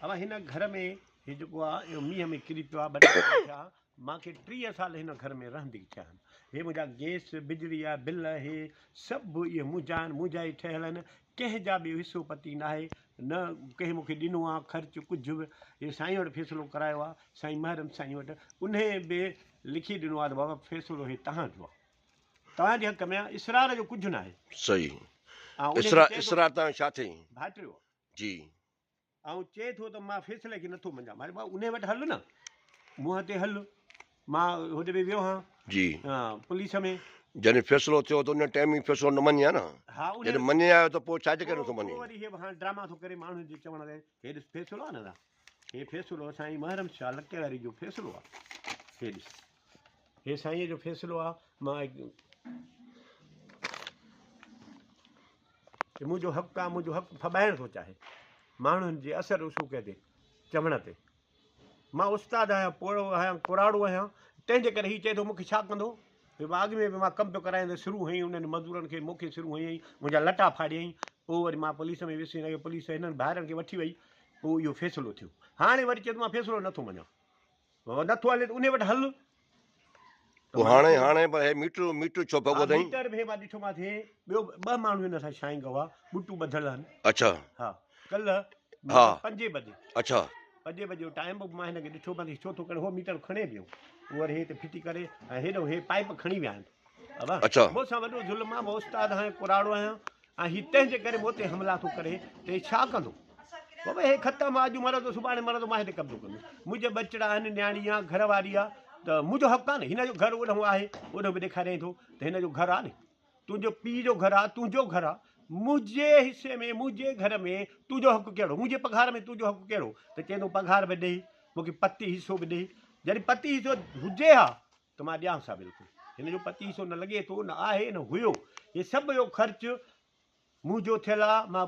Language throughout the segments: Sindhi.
اوهان هن گهر ۾ هي جيڪو آ اهو مينهن ۾ ڪري پيو آ ٻه ٽي سال ٿيا مان کي 30 سال هن گهر ۾ رهندي ٿيا آهن هي منهنجا گيس بجلي جا بل هي سڀ اهي منهنجا آهن منهنجا ئي ٺهيل آهن ڪنهن جا به حصو پتي ناهي نه ڪنهن مون کي ڏنو آ خرچ ڪجهه به هي سائين وٽ فيصلو ڪرايو آ سائين محرم سائين وٽ انهي به لکي ڏنو آ ته بابا فيصلو هي تهان جو آ توهان جي حق ۾ آ اصرار جو ڪجهه ناهي. صحيح اصرار اصرار تهان ڇا ٿئي؟ ڀائٽيو آ. جي. آئون چئي ٿو ته مان فيصلي کي نٿو مڃان. مان چيو بابا انهي وٽ هل نه، منهن تي هل. مان هوڏي به ويو هان. جي. پوليس ۾. جڏهن فيصلو ٿيو ته ان ٽائيم ئي فيصلو نه مڃي ها نه. ها انهي. جڏهن مڃي آيو ته پوء ڇا جي ڪري نٿو مڃي. پوء وري هي هاڻ ڊراما ٿو ڪري ماڻهن جي چوڻ تي. هي ڏس فيصلو آ نه دا. هي فيصلو سائين محرم شاهه لڪي واري جو فيصلو آ. هي ڏس. هي سائين جو فيصلو آ. مان ته منهنجو حق آ، منهنجو حق ڦٻائڻ ٿو چاهي، ماڻهن جي اثر رسوخ تي چوڻ تي. مان استاد آهيان، پوڙهو آهيان، ڪراڙو آهيان، تنهن جي ڪري هي چئي ٿو مون کي ڇا ڪندو؟ مان اڳ ۾ به مان ڪم پيو ڪرايان ته سرون هنئي انهن مزورن کي، مون کي سرون هنيائين، منهنجا لٽا ڦاڙيائين، پوء وري مان پوليس ۾ ويس، هن کي پوليس هنن ڀائرن کي وٺي وئي، پوء اهو فيصلو ٿيو. هاڻي وري چئي ٿو مان فيصلو نٿو مڃان. بابا نٿو هلي ته انهي وٽ هل. پوء هاڻي هاڻي پر هي ميٽر ميٽر ڇو ڀڳو اٿئي؟ ميٽر به مان ڏٺو مان ٿي ٻيو ٻه ماڻهو هن سان شائنگ هئا ٻٽو ٻڌل آهن. اڇا. ها ڪلهه ها پنجين بجي. اڇا. پنجين بجي جو ٽائيم به مان هن کي ڏٺو مان ڇو ٿو ڪري هو ميٽر کڻي ويو وري هي ته ڦٽي ڪري ۽ هيڏو هي پائپ کڻي ويا آهن. بابا اڇا. مون سان وڏو ظلم آ مان استاد آهيان ڪراڙو آهيان ۽ هي تنهن جي ڪري مون تي حملا ٿو ڪري ته هي ڇا ڪندو؟ بابا هي ختم آ اڄ مرندو سڀاڻي مرندو مان هتي قبضو ڪندس منهنجا ٻچڙا آهن نياڻي آ گهر واري آ ته منهنجو حق آ نه هن جو گهر اوڏهون آهي اوڏهون به ڏيکاريائين ٿو ته هن جو گهر آ نه تنهنجو پيء جو گهر آ تنهنجو گهر آ منهنجي حصي ۾ منهنجي گهر ۾ تنهنجو حق ڪهڙو منهنجي پگهار ۾ تنهنجو حق ڪهڙو ته چئي ٿو پگهار به ڏي مون کي پتي حصو به ڏي جڏهن پتي حصو هجي ها ته مان ڏيانس ها بلڪل هن جو پتي حصو نه لڳي ٿو نه آهي نه هيو هي سڀ جو خرچ منهنجو ٿيل آ مان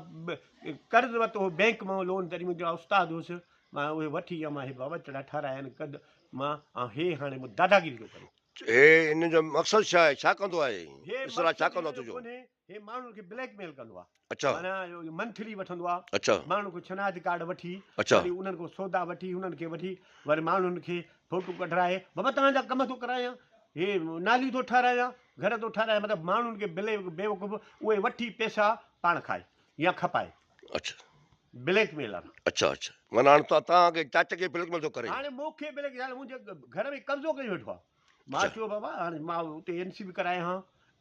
قرض ورتو هو بينڪ مان لون تڏهن منهنجو استاد هوس مان اهي وٺي ويا مان هي ٻچڙا ٺهرايا آهن قد مان ۽ هي هاڻي مون داداگيري ٿو ڪري. هي ان جو مقصد ڇا آهي ڇا ڪندو آهي هي اسرا ڇا مقصد ڪندو هن آهي جو تنهنجو. ڪونهي هي ماڻهن کي بليڪ ميل ڪندو آ. اڇا. معنيٰ منٿلي وٺندو آ. اڇا. ماڻهن کان شناخت ڪارڊ وٺي اڇا. وري انهن کان سودا وٺي انهن کي وٺي وري ماڻهن کي فوٽو ڪڍرائي بابا توهان جا ڪم ٿو ڪرايان هي ناليون ٿو ٺهرايان گهر ٿو ٺهرايان مطلب ماڻهن کي بلي بيوقوف اهي وٺي پئسا پاڻ کائي يا کپائي. اڇا. Black mailer. اڇا اڇا معنيٰ هاڻ توهان کي چاچي کي بليڪ ميل ٿو ڪري. هاڻي مون کي بليڪ ميل منهنجي گهر ۾ قبضو ڪري ويٺو آ. مان چيو بابا هاڻي مان اتي اين سي به ڪرايان ها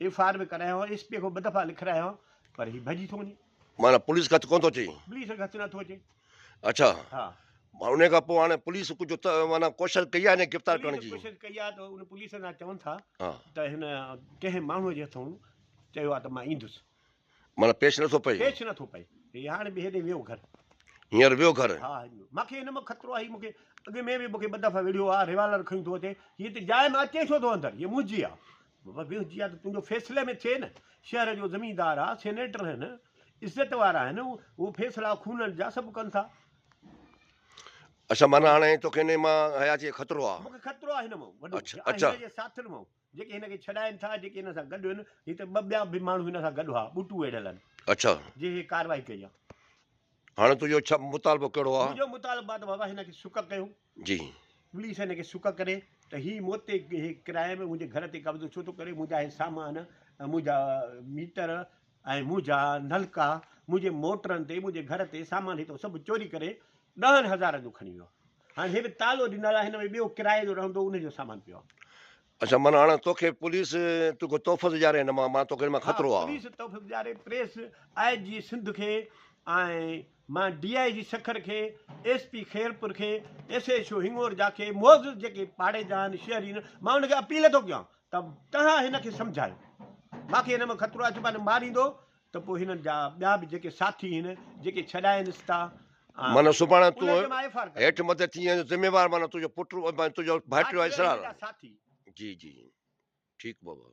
ايف I R به ڪرايان ها ايس پي کان ٻه دفعا لکرايان ها پر هي ڀڄي ٿو وڃي. معنيٰ پوليس کي هٿ ڪونه ٿو اچي. پوليس کي هٿ نٿو اچي. اڇا. ها. ان کان پوء هاڻي پوليس ڪجهه ته معنيٰ ڪوشش ڪئي آهي هن کي گرفتار ڪرڻ جي. پوليس ڪوشش ڪئي آهي ته ان پوليس سان چون ٿا ته هن ڪنهن ماڻهوء جي هٿئون چيو آهي ته مان ايندس. معنيٰ پيش نٿو پئي. پيش نٿو پئي. هي هاڻي به هيڏي ويو گهر. هينئر ويو گهر. ها مان کي هن مان خطرو آهي مون کي اڳ ۾ به مون کي ٻه دفعا وڙهيو آهي ريوالر کڻي ٿو اچي هي ته جاء ۾ اچي ڇو ٿو اندر هي منهنجي آهي بابا منهنجي آهي ته تنهنجو فيصلي ۾ ٿئي نه شهر جو زميندار آهي سينيٽر آهن عزت وارا آهن هو فيصلا خونن جا سڀ ڪن ٿا. اڇا معنيٰ هاڻي توکي هن مان حياتي جو خطرو آهي. مون کي خطرو آهي هن مان وڏو اڇا اڇا هن جي ساٿين مان جيڪي هن کي ڇڏائين ٿا جيڪي هن سان گڏ آهن هي ته ٻه ٻيا به ماڻهو هن سان گڏ هئا ٻوٽو اهڙيل آهن. اڇا. جي هي ڪارروائي ڪئي آهي. هاڻي تنهنجو ڇا مطالبو ڪهڙو آهي؟ منهنجو مطالبو آهي ته بابا هن کي سڪ ڪيو. جي. پوليس هن کي سڪ ڪري ته هي مون تي هي ڪرائي ۾ منهنجي گهر تي قبضو ڇو ٿو ڪري منهنجا هي سامان منهنجا ميٽر ۽ منهنجا نلڪا منهنجي موٽرن تي منهنجي گهر تي سامان هي ته سڀ چوري ڪري ڏهن هزارن جو کڻي ويو آهي. هاڻي هي به تالو ڏنل آهي هن ۾ ٻيو ڪرائي جو رهندو ان جو سامان پيو آهي. اڇا معنيٰ هاڻي توکي پوليس توکي تحفظ ڏياري هن مان معنيٰ توکي هن مان خطرو ها آهي. پوليس تحفظ ڏياري پريس I جي سنڌ کي ۽ مان ڊي I جي سکر کي ايس پي خيرپور کي ايس ايڇ او هنڱورجا کي معزز جيڪي پاڙي جا آهن شهري آهن مان ان کي اپيل ٿو ڪيان ته توهان هن کي سمجهايو مان کي هن مان خطرو آهي سڀاڻي ماريندو ته پوء هنن جا ٻيا به جيڪي ساٿي هن جيڪي ڇڏائينس ٿا معنيٰ سڀاڻي تون هيٺ مٿي ٿي وڃين ذميوار معنيٰ تنهنجو پٽ تنهنجو ڀائٽيو آهي اسرار ساٿي جي جي ٺيڪ بابا.